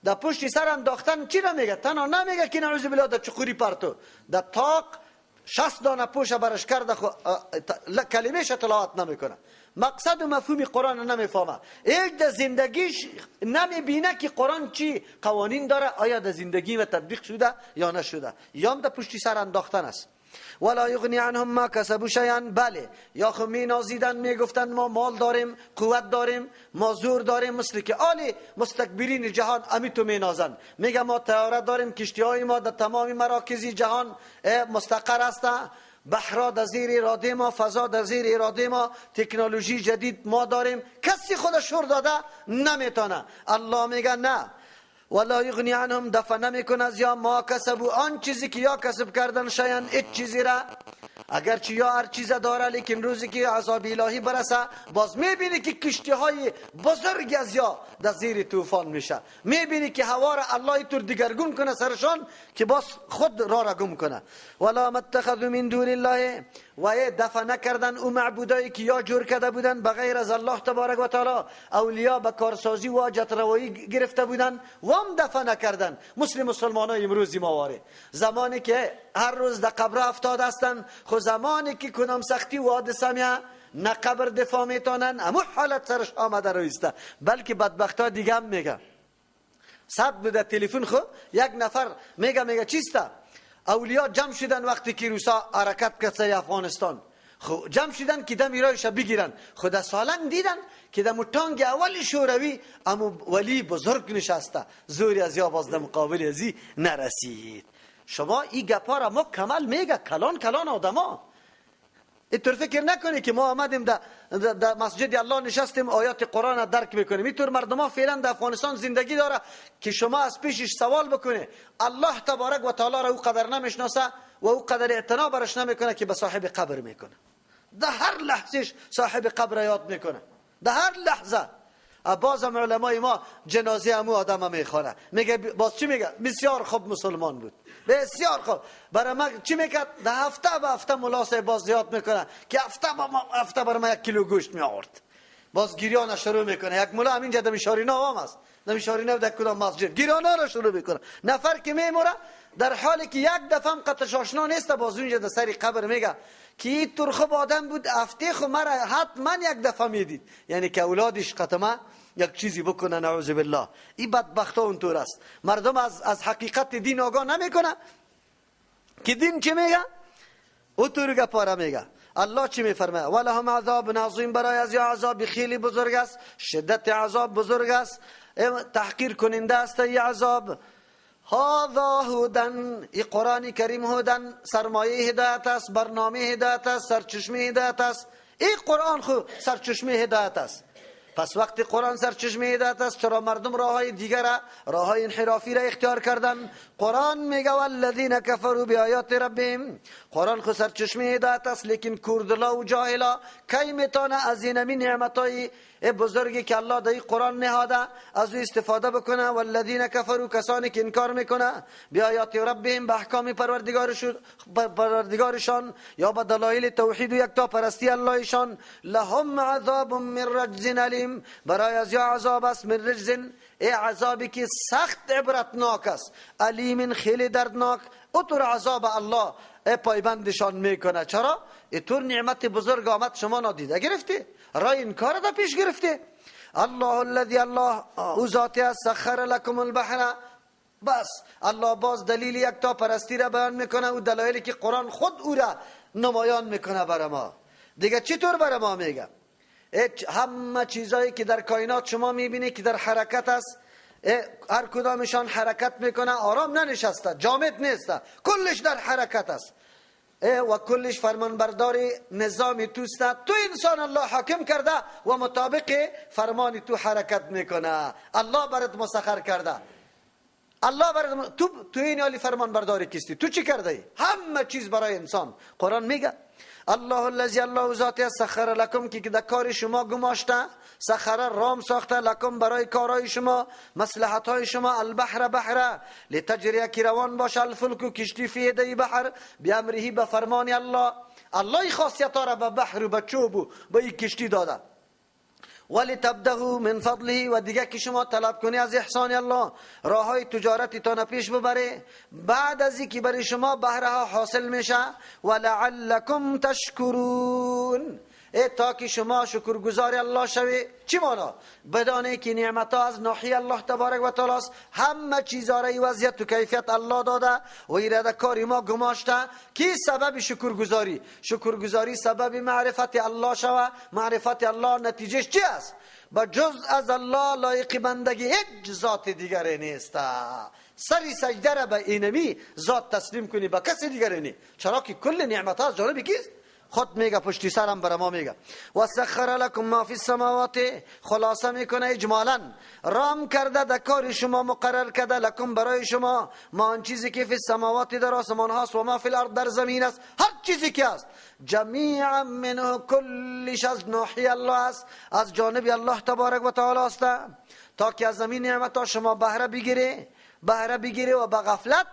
در پشت سر انداختن چی را میگه؟ تنها نمیگه که نعوذ بالله در چقوری پرتو، در طاق 60 دانه پوش برش کرده، خو کلمهش تلاوت نمیکنه، مقصد و مفهوم قرآن نمیفهمه، هیچ در زندگیش نمیبینه که قرآن چی قوانین داره، آیا در زندگی و تطبیق شده یا نشده، یا هم در پشتی سر انداختن است. ولا یغنی عنهم ما کسبوا شیئا. بله، یا خو می نازیدن، میگفتن ما مال داریم، قوت داریم، ما زور داریم، مثل که آل مستکبرین جهان امی تو می نازن، میگه ما طیاره داریم، کشتی های ما در تمام مراکز جهان مستقر است، بحرا در زیر اراده ما، فضا در زیر اراده ما، تکنولوژی جدید ما داریم، کسی خودش شور داده نمیتونه. الله میگه نه، ولا یغنی عنهم، دفع نمیکنه از یا ما کسبو، آن چیزی که یا کسب کردن، شیئا، هیچ چیزی را، اگرچه یا هر چیز داره، لیکن روزی که عذاب الهی برسه باز میبینی که کشتی های بزرگ از یا در زیر طوفان میشه، میبینی که هوا را الله طور دیگرگون کنه سرشان که باز خود را را گم کنه. ولا ما اتخذوا من دون الله، و دفع نکردن او معبودایی که یا جور کرده بودن بغیر از الله تبارک و تعالی، اولیا به کارسازی و حاجت روایی گرفته بودن و هم دفع نکردن. مثل مسلمانای امروزی ما واره، زمانی که هر روز در قبر افتاده هستند، خو زمانی که کدام سختی و حادثه میه نه قبر دفاع میتونن، امو حالت سرش آمده رویسته. بلکه بدبختا دیگه هم میگه صد بوده تلفن، خو یک نفر میگه چیسته؟ اولیا جمع شدن وقتی که روسا حرکت کرد سر افغانستان، خو جمع شدن که دم ایرایش بگیرن، خدا سالنگ دیدن که دم تانگ اول شوروی امو ولی بزرگ نشسته، زوری از یا باز در مقابل ازی نرسید. شما این گپا را مکمل میگه کلان کلان آدما. اینطور فکر نکنی که ما آمدیم در مسجد الله نشستیم آیات قرآن را درک میکنیم. اینطور مردم ها فعلا در افغانستان زندگی داره که شما از پیشش سوال بکنه، الله تبارک و تعالی را او قدر نمیشناسه و او قدر اعتنا برش نمیکنه که به صاحب قبر میکنه. در هر لحظهش صاحب قبر یاد میکنه، در هر لحظه. بازم علمای ما جنازه امو آدم میخوره، میگه باز چی میگه؟ بسیار خوب مسلمان بود، بسیار خوب. برای ما چی میکرد؟ در هفته به هفته ملا صاحب باز یاد میکنه که هفته به هفته برای ما 1 کیلو گوشت می آورد. باز گریان شروع میکنه. یک ملا همینجا در میشارینا هم است، در میشارینا در کدام مسجد گریانا را شروع میکنه. نفر که میموره در حالی که یک دفعه هم قطعش آشنا نیست، باز اونجا در سر قبر میگه که این طور خوب آدم بود، هفته خو مرا حتما یک دفعه میدید، یعنی که اولادش قطمه یک چیزی بکنه، نعوذ بالله. این بدبخت ها اونطور است. مردم از حقیقت دین آگاه نمیکنه که دین چی میگه، او طور گپاره میگه. الله چی میفرماید؟ ولهم عذاب عظیم، برای از یا عذاب خیلی بزرگ است، شدت عذاب بزرگ است، تحقیر کننده است این عذاب. هذا هدن، ای قرآن کریم هدن، سرمایه هدایت است، برنامه هدایت است، سرچشمه هدایت است. ای قرآن خو سرچشمه هدایت است. پس وقتی قرآن سرچشمه هدایت است، چرا مردم راههای دیگر، راههای انحرافی را اختیار کردن؟ قرآن میگه والذین کفروا بآیات ربهم. قرآن خو سرچشمه هدایت است، لیکن کوردلا و جاهلا کی میتونه از اینمی نعمتای بزرگی که الله در قرآن نهاده از او استفاده بکنه؟ والذین کفروا، کسانی که انکار میکنه بیاات ربهم، به احکام پروردگارشان یا به دلایل توحید و یکتا پرستی اللهشان، لهم عذاب من رجز الیم، برای از یا عذاب است من رجز، ای عذابی که سخت عبرتناک است، الیم خیلی دردناک. اوتر عذاب الله ای پایبندشان میکنه. چرا؟ اینطور نعمت بزرگ آمد شما نادیده گرفتی، رای انکار را پیش گرفتی. الله الذی، الله او ذاتی است، سخر لکم البحر. بس الله باز دلیل یکتا پرستی را بیان میکنه، او دلایلی که قرآن خود او را نمایان میکنه برای ما. دیگه چطور برای ما میگه؟ همه چیزایی که در کائنات شما میبینی که در حرکت است، هر کدامشان حرکت میکنه، آرام ننشسته، جامد نیست، کلش در حرکت است و کلش فرمانبردار نظام توست. تو انسان الله حاکم کرده و مطابق فرمان تو حرکت میکنه. الله برات مسخر کرده، الله برات تو این حالی فرمانبردار کیستی؟ تو چی کرده ای؟ همه چیز برای انسان. قرآن میگه الله الذی، الله ذاتی سخر لکم، که در کار شما گماشته، سخر رام ساخته، لکم برای کارهای شما، مصلحت های شما، البحر بحر لتجری، که روان باشه، الفلک کشتی، فی دی بحر، بیامره به فرمان الله. الله خاصیت را به بحر و به چوب و به این کشتی داده. ولتبتغوا من فضله، و دیگه که شما طلب کنی از احسان الله، راه های تجارتی تان پیش ببره. بعد از اینکه برای شما بهره ها حاصل میشه، ولعلکم تشکرون، ای تا که شما شکرگزار الله شوی. چی مانا؟ بدانه که نعمت ها از ناحیه الله تبارک و تعالی است، همه چیزا را وضعیت و کیفیت الله داده و ایراده کاری ما گماشته که سبب شکرگزاری، شکرگزاری سبب معرفت الله شوه. معرفت الله نتیجهش چی است؟ با جز از الله لایق بندگی هیچ ذات دیگری نیست. سری سجده را به اینمی ذات تسلیم کنی، به کسی دیگری نی، چرا که کل نعمت ها از جانب کیست؟ خود میگه، پشتی سرم برای ما میگه. و سخر لکم ما فی السماوات، خلاصه میکنه اجمالا، رام کرده در کار شما، مقرر کرده لکم برای شما، ما آن چیزی که فی السماوات در آسمان هاست و ما فی الارض در زمین است، هر چیزی که است، جمیعا منه، کلش از ناحیه الله است، از جانب الله تبارک و تعالی است، تا که از زمین نعمت ها شما بهره بگیره، بهره بگیره و به غفلت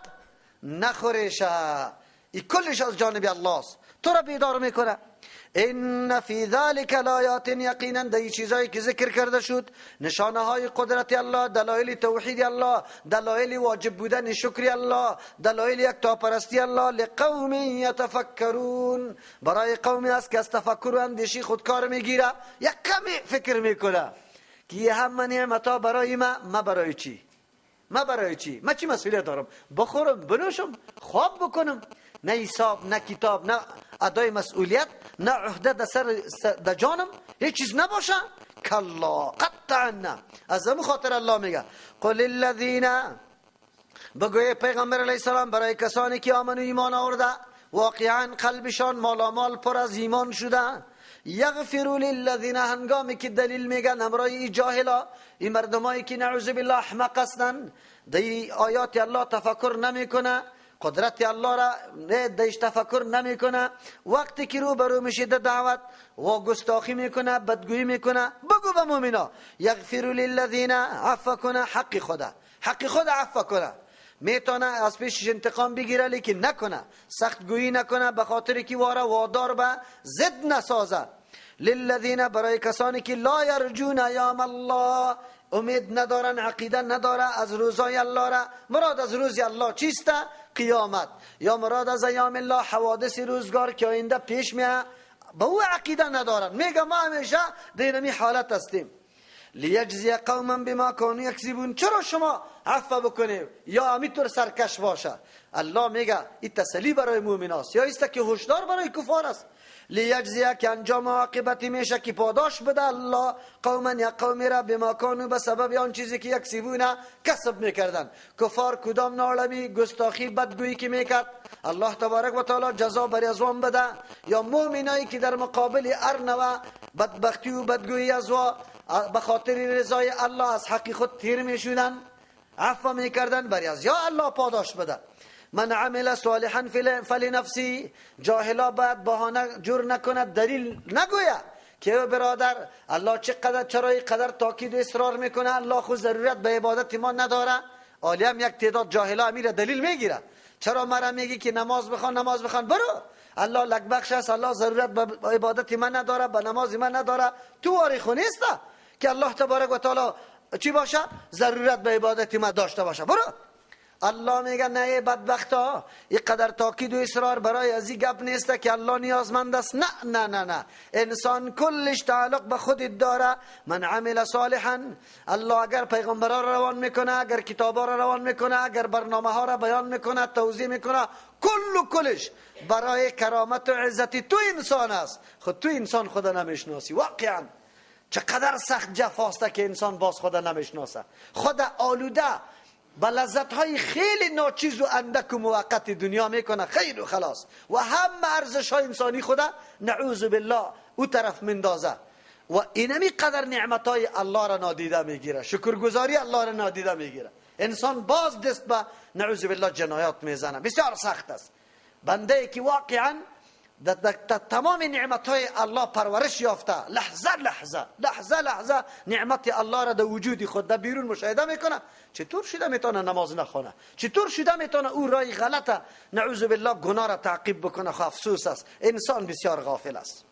نخوریشه. ای کلش از جانب الله است، تو را بیدار میکنه. ان فی ذلک لآیات، یقینا در چیزایی که ذکر کرده شد، نشانه های قدرت الله، دلایل توحید الله، دلایل واجب بودن شکر الله، دلایل یکتاپرستی الله، لقوم یتفکرون، برای قومی است که از تفکر و اندیشی خودکار میگیره، یک کمی فکر میکنه که همه نعمت ها برای ما، ما برای چی؟ ما برای چی؟ ما چی مسئولیت دارم؟ بخورم، بنوشم، خواب بکنم، نه حساب، نه کتاب، نه ادای مسئولیت، نه عهده در سر در جانم، هیچ چیز نباشه. کلا، قطعا نه. از همون خاطر الله میگه قل الذین، بگوی پیغمبر علیه السلام برای کسانی که آمنو ایمان آورده، واقعا قلبشان مالامال پر از ایمان شده، یغفروا للذین، هنگامی که دلیل میگن همراه ای جاهلا، این مردمایی که نعوذ بالله احمق هستن، در آیات الله تفکر نمیکنه، قدرت الله را دیش تفکر نمیکنه، وقتی که رو برو میشه دعوت و گستاخی میکنه، بدگویی میکنه، بگو به مومنا یغفر للذین، عفو کنه، حق خدا، حق خدا عفو کنه، میتونه از پیشش انتقام بگیره لیکن نکنه، سخت گویی نکنه، به خاطر که واره وادار به ضد نسازه. للذین، برای کسانی که لا یرجون ایام الله، امید ندارن، عقیده نداره از روزای الله را. مراد از روز الله چیست؟ قیامت، یا مراد از ایام الله حوادث روزگار که آینده پیش میاد، به او عقیده ندارن، میگه ما همیشه در اینمی حالت هستیم. لیجزی قوما بما كانوا یکسبون، چرا شما عفو بکنیم یا همینطور سرکش باشه؟ الله میگه این تسلی برای مؤمن است، یا است که هشدار برای کفار است. لیجزی، که انجام عاقبتی میشه که پاداش بده الله قوما، یا قومی را، بما كانوا، به سبب آن چیزی که یکسبون، کسب میکردن. کفار کدام نالمی، گستاخی، بدگویی که میکرد، الله تبارک و تعالی جزا بر از وان بده، یا مؤمنایی که در مقابل هر نوع بدبختی و بدگویی از وا به خاطر رضای الله از حق خود تیر میشدن، عفو میکردن، بر از یا الله پاداش بده. من عمل صالحا فلنفسی، جاهلا باید بهانه جور نکند، دلیل نگوید که برادر الله چقدر، چرا اینقدر تاکید و اصرار میکنه، الله خود ضرورت به عبادت ما نداره. عالی هم یک تعداد جاهلا میره دلیل میگیره، چرا مرا میگی که نماز بخوان، نماز بخوان، برو الله لک بخش است، الله ضرورت به عبادت من نداره، به نماز من نداره، تو واری خو نیست که الله تبارک و تعالی چی باشه، ضرورت به عبادت من داشته باشه، برو. الله میگه نه بدبختا، اینقدر تاکید و اصرار برای از این گپ نیست که الله نیازمند است. نه نه نه نه، انسان کلش تعلق به خودت داره. من عمل صالحا، الله اگر پیغمبرا را روان میکنه، اگر کتابا را روان میکنه، اگر برنامه ها را بیان میکنه، توضیح میکنه، کل و کلش برای کرامت و عزت تو انسان است. خود تو انسان خدا نمیشناسی واقعا. چقدر سخت جفاسته که انسان باز خدا نمیشناسه، خدا آلوده با لذت های خیلی ناچیز و اندک و موقت دنیا میکنه، خیر و خلاص، و هم ارزش های انسانی خدا نعوذ بالله او طرف مندازه، و اینمی قدر نعمت های الله را نادیده میگیره، شکرگزاری الله را نادیده میگیره. انسان باز دست به نعوذ بالله جنایات میزنه. بسیار سخت است. بنده ای که واقعا در تمام نعمت های الله پرورش یافته، لحظه لحظه لحظه لحظه نعمت الله را در وجود خود در بیرون مشاهده میکنه، چطور شده میتونه نماز نخونه؟ چطور شده میتونه او رای غلطه نعوذ بالله گناه را تعقیب بکنه؟ افسوس است، انسان بسیار غافل است.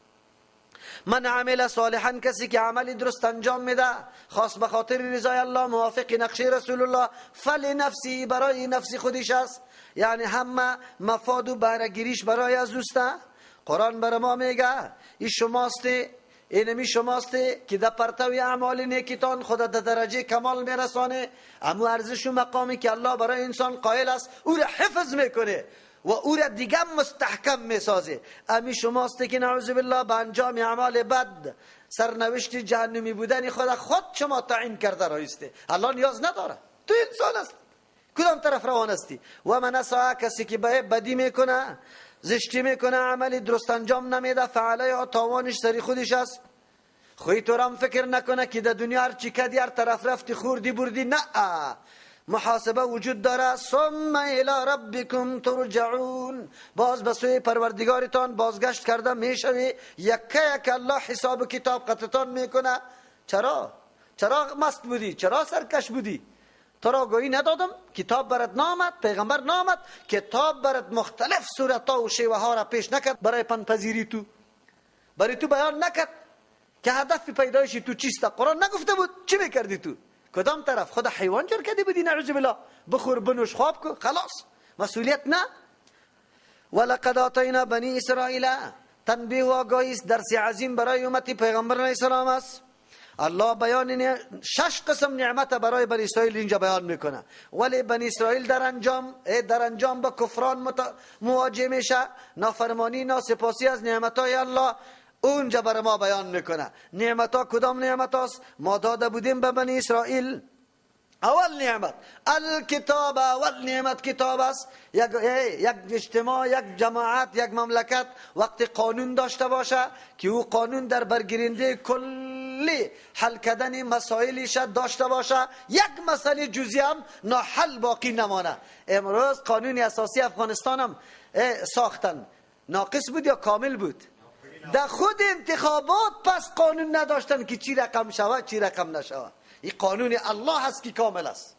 من عمل صالحا، کسی که عملی درست انجام میده، خاص به خاطر رضای الله، موافق نقشه رسول الله، فلنفسی، برای نفس خودش است، یعنی همه مفاد و بهره گیریش برای از اوسته. قرآن بر ما میگه این شماست، اینمی شماست که در پرتوی اعمال نیکتان خدا در درجه کمال میرسانه، امو ارزش و مقامی که الله برای انسان قائل است او را حفظ میکنه و او را دیگه مستحکم میسازه. امی شماست که نعوذ بالله به انجام اعمال بد سرنوشت جهنمی بودن خود شما تعیین کرده رایسته. الله نیاز نداره، تو انسان است، کدام طرف روان هستی؟ و من اساء، کسی که به بدی میکنه، زشتی میکنه، عملی درست انجام نمیده، فعلیها، تاوانش سری خودش است. خوی تو رام فکر نکنه که در دنیا هر چی کدی، هر طرف رفتی خوردی بردی، نه، محاسبه وجود داره. ثم الی ربکم ترجعون، باز به سوی پروردگارتان بازگشت کرده میشوی. یکه یک الله حساب و کتاب قطعتان میکنه. چرا؟ چرا مست بودی؟ چرا سرکش بودی؟ تو را گویی ندادم؟ کتاب برات نامد، پیغمبر نامد، کتاب برات مختلف صورتها و شیوه ها را پیش نکرد برای پنپذیری تو، برای تو بیان نکرد که هدف پیدایش تو چیست؟ قرآن نگفته بود؟ چی میکردی تو؟ کدام طرف؟ خود حیوان جور کردی بودی نعوذ بالله، بخور بنوش خواب کو خلاص، مسئولیت نه. ولقد آتینا بنی اسرائیل، تنبیه و آگاهی است، درس عظیم برای امت پیغمبر علیه السلام است. الله بیان شش قسم نعمت برای بنی اسرائیل اینجا بیان میکنه، ولی بنی اسرائیل در انجام با کفران مواجه میشه، نافرمانی، ناسپاسی از نعمتهای الله اونجا برای ما بیان میکنه. نعمت ها کدام نعمت هاست؟ ما داده بودیم به بنی اسرائیل. اول نعمت الکتاب، اول نعمت کتاب است. یک اجتماع، یک جماعت، یک مملکت وقتی قانون داشته باشه که او قانون در برگیرنده کلی حل کردن مسائلش داشته باشه، یک مسئله جزئی هم ناحل باقی نمانه. امروز قانون اساسی افغانستان هم ساختن، ناقص بود یا کامل بود؟ در خود انتخابات پس قانون نداشتن که چی رقم شوه چی رقم نشوه. این قانون الله هست که کامل است.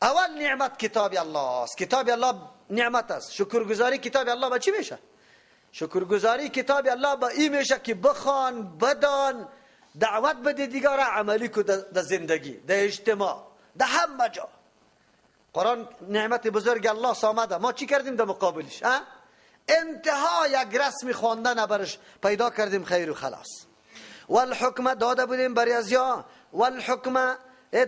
اول نعمت کتاب الله است. کتاب الله نعمت است. شکرگزاری کتاب الله با چی میشه؟ شکرگزاری کتاب الله با این میشه که بخوان، بدان، دعوت بده دیگه را، عملی کو در زندگی، در اجتماع، در همه جا. قرآن نعمت بزرگ الله آمده، ما چی کردیم در مقابلش؟ انتها یک رسم خواندن برش پیدا کردیم، خیر و خلاص. والحکمه داده بودیم برای ازیا، والحکمه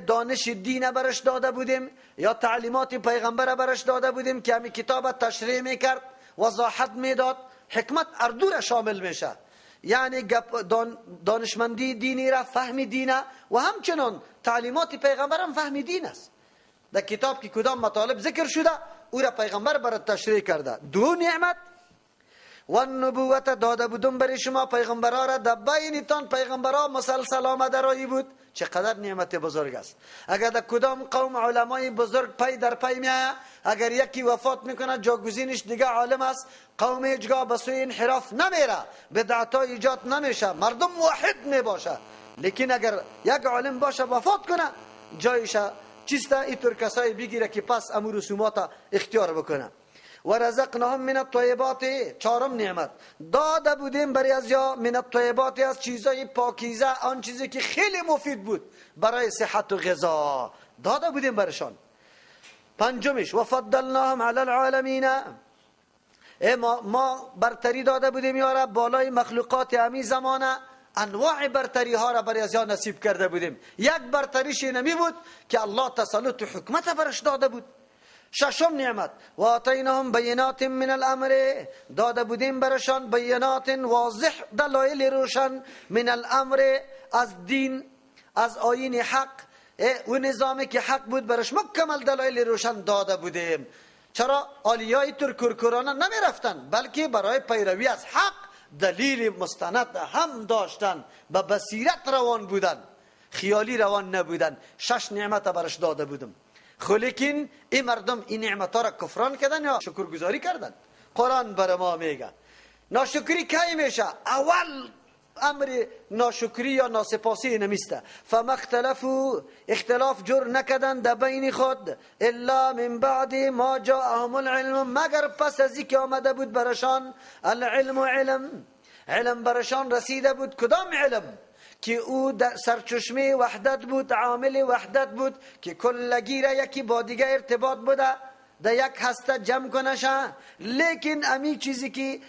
دانش دین برش داده بودیم، یا تعلیمات پیغمبر برش داده بودیم که همی کتاب تشریح میکرد، وضاحت میداد. حکمت اردو را شامل میشه، یعنی دانشمندی دینی را، فهم دینه، و همچنان تعلیمات پیغمبر هم فهم دین است. در کتاب که کدام مطالب ذکر شده او را پیغمبر برات تشریح کرده. دو نعمت و النبوت داده بودم برای شما پیغمبرها را، در بینتان پیغمبرها مسلسل آمده رایی بود. چقدر نعمت بزرگ است. اگر در کدام قوم علمای بزرگ پی در پی میآید، اگر یکی وفات میکنه جاگزینش دیگه عالم است، قوم هیچگاه به سوی انحراف نمیره، بدعت‌ها ایجاد نمیشه، مردم واحد میباشه. لیکن اگر یک عالم باشه وفات کنه، جایش چیست؟ اینطور کسایی بگیره که پس امور رسومات اختیار بکنه. و رزقناهم من الطیبات، چهارم نعمت داده بودیم برای از یا من الطیبات، از چیزای پاکیزه، آن چیزی که خیلی مفید بود برای صحت و غذا داده بودیم برشان. پنجمش و فضلناهم علی العالمین، ما برتری داده بودیم یارا بالای مخلوقات همی زمانه، انواع برتری ها را برای از یا نصیب کرده بودیم. یک برتریش نمی بود که الله تسلط حکمت برش داده بود. ششم نعمت و آتیناهم بینات من الامر، داده بودیم برشان بینات واضح، دلایل روشن، من الامر از دین، از آیین حق و نظامی که حق بود برش مکمل دلایل روشن داده بودیم. چرا آلیای ترکورکورانه نمی رفتن، بلکه برای پیروی از حق دلیل مستند هم داشتن، به بصیرت روان بودن، خیالی روان نبودن. شش نعمت برش داده بودم. لیکن این مردم این نعمت ها را کفران کردن یا شکرگزاری کردن؟ قرآن بر ما میگه ناشکری کی میشه؟ اول امر ناشکری یا ناسپاسی نمیسته. فما اختلفوا، اختلاف جور نکردن در بین خود، الا من بعد ما جاءهم العلم، مگر پس از اینکه آمده بود برشان العلم و علم. علم برشان رسیده بود. کدام علم؟ که او در سرچشمه وحدت بود، عامل وحدت بود، که کلگی را یکی با دیگه ارتباط بوده، در یک هسته جمع کنشه. لیکن امی چیزی که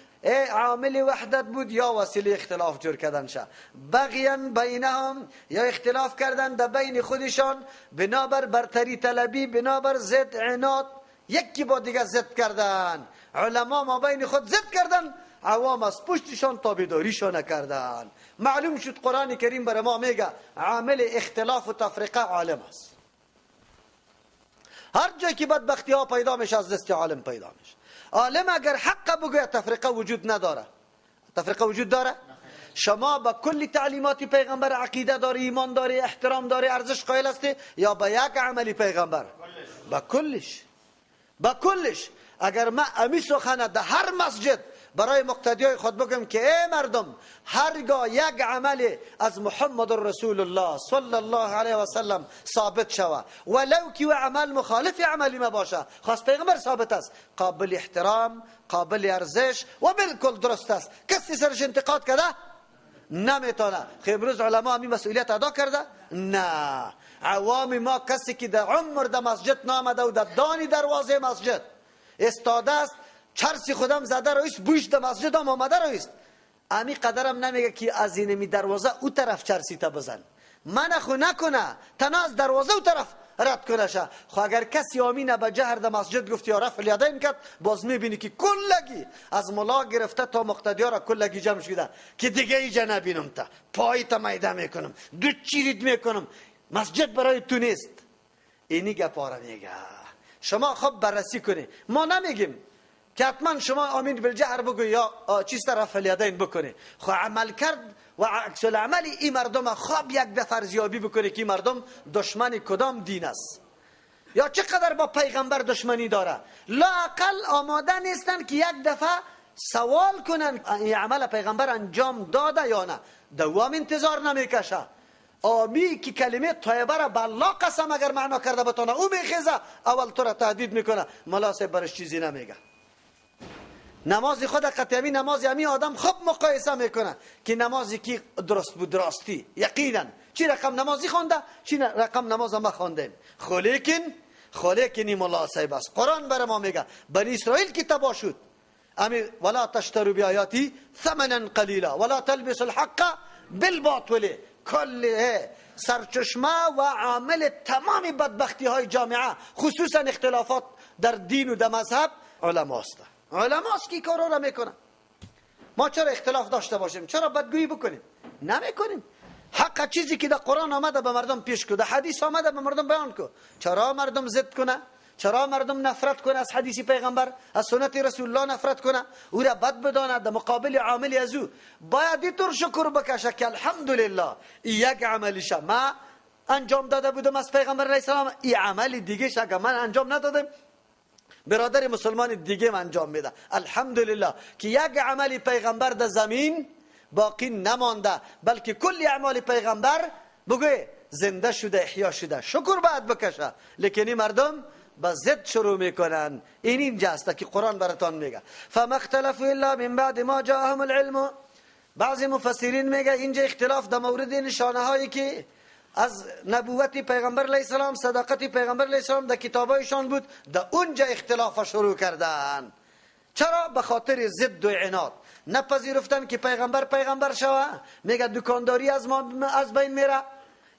عامل وحدت بود یا وسیله اختلاف جور کردن شه، بغیا بینهم، یا اختلاف کردن در بین خودشان بنابر برتری طلبی، بنابر ضد عناد، یکی با دیگه ضد کردن. علما ما بین خود ضد کردن، عوام از پشتشان تابعداریشان کردن. معلوم شد قرآن کریم برای ما میگه عامل اختلاف و تفرقه عالم است. هر جایی که بدبختی ها پیدا میشه از دست عالم پیدا میشه. عالم اگر حق بگوید تفرقه وجود نداره. تفرقه وجود داره؟ شما با کل تعلیمات پیغمبر عقیده داری، ایمان داری، احترام داری، ارزش قائل هستی، یا با یک عملی پیغمبر؟ با کلش، با کلش. اگر ما امی سخنه در هر مسجد برای مقتدیای خود بگم که ای مردم، هرگاه یک عمل از محمد رسول الله صلی الله علیه و سلم ثابت شوه، ولو که عمل مخالف عملی ما باشه، خاص پیغمبر ثابت است، قابل احترام، قابل ارزش و بالکل درست است، کسی سرش انتقاد کرده نمیتونه. خب امروز علما همی مسئولیت ادا کرده؟ نه. عوام ما کسی که در عمر در مسجد نامده و در دانی دروازه مسجد استاده است، چرسی خودم زده رئیس، بوش در مسجد هم آمده رئیس، امی قدرم نمیگه که از اینمی دروازه او طرف چرسی تا بزن، من خو نکنه، تنها از دروازه او طرف رد کنه شه. خو اگر کسی آمینه به جهر در مسجد گفت یا رفع الیدین کرد، باز میبینی که کلگی از ملا گرفته تا مقتدیا را کلگی جمع شده که دیگه ایجا نبینم، تا پای تا میده میکنم، دو چیرید میکنم، مسجد برای تو نیست. اینی گپا را میگه. شما خب بررسی کنی. ما نمیگیم که حتما شما آمین بالجهر بگو یا چیز طرف الیدین بکنی. خب عمل کرد و عکس العمل این مردم خواب یک دفعه ارزیابی بکنی که این مردم دشمن کدام دین است، یا چقدر با پیغمبر دشمنی داره. لااقل آماده نیستن که یک دفعه سوال کنن این عمل پیغمبر انجام داده یا نه. دوام انتظار نمیکشه. آمی که کلمه طیبه را بالله قسم اگر معنا کرده بتونه، او میخیزه اول تو را تهدید میکنه، ملا صاحب برش چیزی نمیگه. نماز خود قطعی نماز امی آدم خوب مقایسه میکنه که نمازی کی درست بود، راستی یقینا چی رقم نمازی خونده، چی رقم نماز ما خواندیم. خلیکن این ملا صاحب است. قرآن بر ما میگه بنی اسرائیل که تباه شد، امی ولا تشتروا بیایاتی ثمنا قلیلا ولا تلبسوا الحق بالباطل. کل سرچشمه و عامل تمام بدبختی های جامعه، خصوصا اختلافات در دین و در مذهب، علماست. علماست که کارا را میکنن. ما چرا اختلاف داشته باشیم؟ چرا بدگویی بکنیم؟ نمیکنیم. حق چیزی که در قرآن آمده به مردم پیش کو، در حدیث آمده به مردم بیان کو. چرا مردم ضد کنه؟ چرا مردم نفرت کنه از حدیث پیغمبر، از سنت رسول الله نفرت کنه، او را بد بدانه؟ در مقابل عامل از او باید اینطور شکر بکشه که الحمدلله یک عملیشه ما انجام داده بودم از پیغمبر علیه السلام، این عمل دیگه اگه من انجام ندادم برادر مسلمان دیگه من انجام میده. الحمدلله که یک عمل پیغمبر در زمین باقی نمانده، بلکه کل اعمال پیغمبر بگوی زنده شده، احیا شده، شکر باید بکشه. لیکن این مردم با ضد شروع میکنن. این اینجا است که قرآن براتان میگه فما اختلفوا الا من بعد ما جاءهم العلم. بعضی مفسرین میگه اینجا اختلاف در مورد نشانه هایی که از نبوت پیغمبر علیه السلام، صداقت پیغمبر علیه السلام در کتابایشان بود، در اونجا اختلاف شروع کردن. چرا؟ به خاطر ضد و عناد. نپذیرفتن که پیغمبر پیغمبر شوه. میگه دکانداری از ما از بین میره.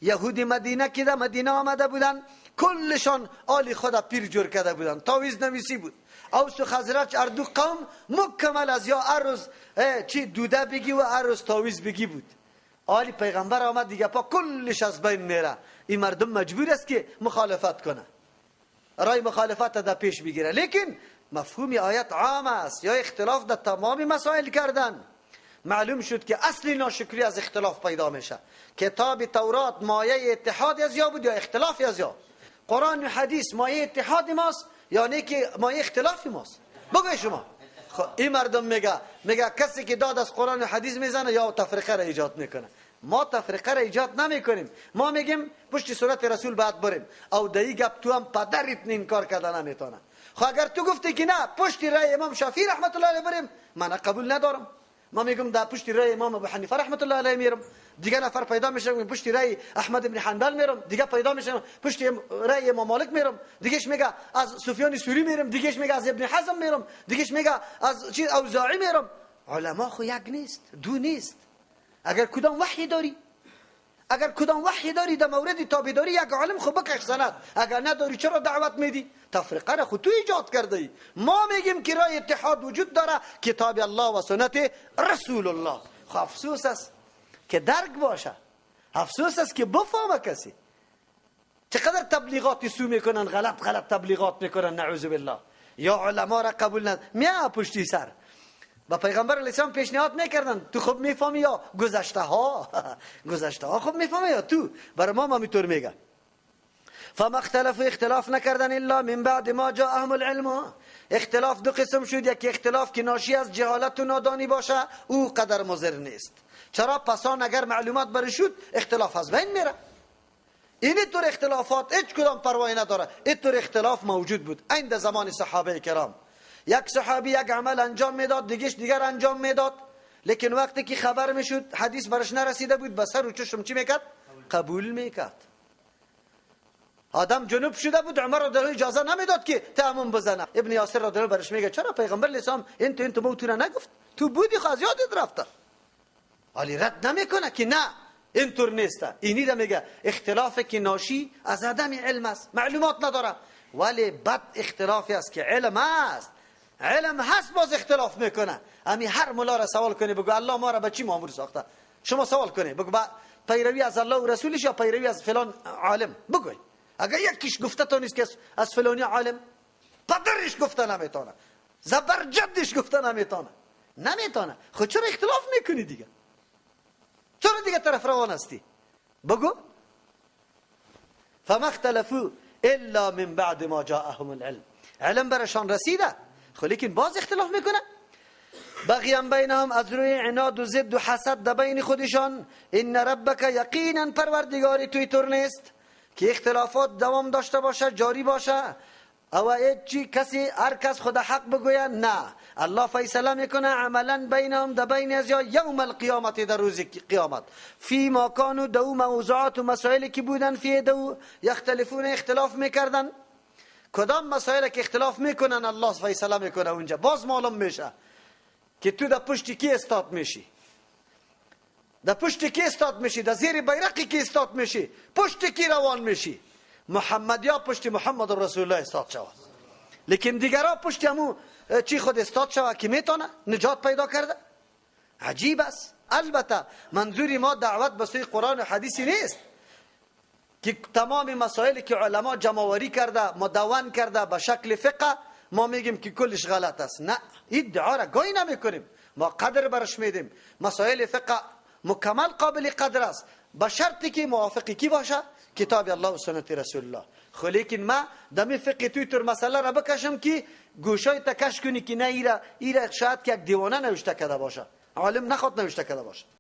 یهودی مدینه که در مدینه آمده بودن، کلشان آل خدا پیر جور کرده بودن، تاویز نویسی بود. اوس و خزرج هر دو قوم مکمل از یا هر روز چی دوده بگی و هر روز تاویز بگی بود. آل پیغمبر آمد دیگه پا کلش از بین میره. این مردم مجبور است که مخالفت کنه، رای مخالفت در پیش بگیره. لیکن مفهوم آیت عام است، یا اختلاف در تمام مسائل کردن. معلوم شد که اصل ناشکری از اختلاف پیدا میشه. کتاب تورات مایه اتحاد از یا بود یا اختلاف از یا؟ قرآن و حدیث مایه اتحاد ماست یا نه که مایه اختلاف ماست؟ بگوی شما. خب این مردم میگه کسی که داد از قرآن و حدیث میزنه یا تفرقه را ایجاد میکنه. ما تفرقه را ایجاد نمیکنیم. ما میگیم پشت صورت رسول باید بریم، او دایی گپ تو هم پدرت انکار کرده نمیتونه. خب اگر تو گفتی که نه پشت رای امام شافعی رحمت الله علیه بریم، من قبول ندارم. ما میگم در پشت رای امام ابو حنیفه رحمت الله علیه میرم، دیگه نفر پیدا میشه میگه پشت رای احمد بن حنبل میرم، دیگه پیدا میشه پشت رای امام مالک میرم، دیگهش میگه از سفیان ثوری میرم، دیگهش میگه از ابن حزم میرم، دیگهش میگه از چیز اوزاعی میرم. علما خو یک نیست، دو نیست. اگر کدام وحی داری، اگر کدام وحی داری در مورد تابعداری یک عالم خو بکش سند، اگر نداری چرا دعوت میدی؟ تفرقه را خود تو ایجاد کرده ای. ما میگیم که رای اتحاد وجود داره، کتاب الله و سنت رسول الله. خو افسوس است که درک باشه، افسوس است که بفهمه کسی. چقدر تبلیغات سو میکنن، غلط غلط تبلیغات میکنن، نعوذ بالله. یا علما را قبول ند، میا پشتی سر با پیغمبر علیه السلام پیشنهاد میکردن تو خوب میفهمی یا گذشته ها گذشته ها خوب میفهمی یا تو برای ما میطور میگه. فما اختلفوا اختلاف نکردن الا من بعد ما جاءهم العلم. اختلاف دو قسم شد، یکی اختلاف که ناشی از جهالت و نادانی باشه او قدر مضر نیست، چرا پسان اگر معلومات برش شد اختلاف از بین میره. این طور اختلافات هیچ کدام پروایی نداره. این طور اختلاف موجود بود عند زمان صحابه کرام. یک صحابی یک عمل انجام میداد، دیگهش دیگر انجام میداد، لیکن وقتی که خبر میشد حدیث برش نرسیده بود، به سر و چشم چی میکرد؟ قبول میکرد. آدم جنوب شده بود، عمر رضی الله اجازه نمیداد که تیمم بزنه. ابن یاسر رضی الله برش میگه چرا پیغمبر علیه السلام انت تو تو نگفت؟ تو بودی خو از یادت رفته. علی رد نمیکنه که نه اینطور نیست. اینی دا میگه اختلاف که ناشی از عدم علم است، معلومات نداره، ولی بد اختلافی است که علم است. علم هست باز اختلاف میکنه. امی هر ملا را سوال کنی بگو الله ما را به چی مامور ساخته، شما سوال کنی بگو با پیروی از الله و رسولش یا پیروی از فلان عالم، بگوی اگر یکیش گفته تا نیست که از فلانی عالم، پدرش گفته نمیتونه، زبرجدش گفته نمیتونه، نمیتونه. خود چرا اختلاف میکنی دیگه؟ چرا دیگه طرف روان هستی؟ بگو فما اختلفوا الا من بعد ما جاءهم العلم. علم برشان رسیده، خب لیکن باز اختلاف میکنه. بغیا بینهم از روی عناد و ضد و حسد در بین خودشان. ان ربک یقینا پروردگاری توی طور نیست که اختلافات دوام داشته باشه، جاری باشه، او چی کسی هر کس خود حق بگوید. نه، الله فیصله میکنه عملا بینهم در بین از یا یوم القیامت، در روز قیامت، فی ما کانوا دو موضوعات و مسائلی که بودن فی دو یختلفون اختلاف میکردن. کدام مسائل که اختلاف میکنن الله فیصله میکنه اونجا باز معلوم میشه که تو در پشت کی استاد میشی، در پشت کی استاد میشی، در زیر بیرقی کی استاد میشی، پشت کی روان میشی. محمدیا پشت محمد رسول الله استاد شود، لیکن دیگرها پشت همو چی خود استاد شود که میتونه نجات پیدا کرده. عجیب است. البته منظوری ما دعوت به سوی قرآن و حدیثی نیست که تمام مسائلی که علما جمع‌آوری کرده مدون کرده به شکل فقه ما میگیم که کلش غلط است. نه، ادعا را گاهی نمیکنیم، ما قدر برش میدیم. مسائل فقه مکمل قابل قدر است به شرطی که موافقی کی باشه؟ کتاب الله و سنت رسول الله. خو لیکن ما دمی فقه توی تر مسئله را بکشم که گوشای تکش کنی که نه ایره شاید که یک دیوانه نوشته کرده باشه، عالم نخواد نوشته کرده باشه.